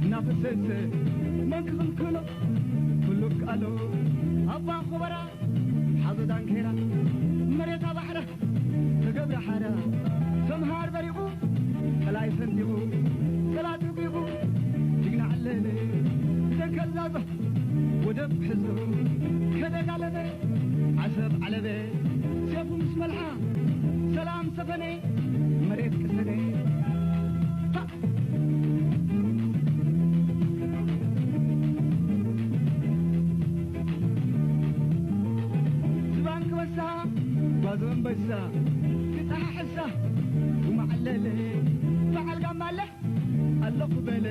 እናፈሰሰ መን ክኽልክሎ? ኩሉ ከኣሎ ኣባ ኮበራ ሓዞ ዳንኬራ መሬታ ባሕራ ተገብረ ሓራ ሰምሃር በሪቑ ጸላይ ሰንዲቑ ጸላቱ ጒቑ ጅግና ዓለለ ዘንከዛዞ ወደብ ሕዞ ከደጋለበ ዓሰብ ዓለበ ሴፉ ምስ መልሓ ሰላም ሰፈነ መሬት ቅሰነ። ዝባን ክበሳ ጓዞ ኣንበሳ ክጠሓሕሳ ጉማዓለለ በዓል ጋማለ ኣለኹ በለ።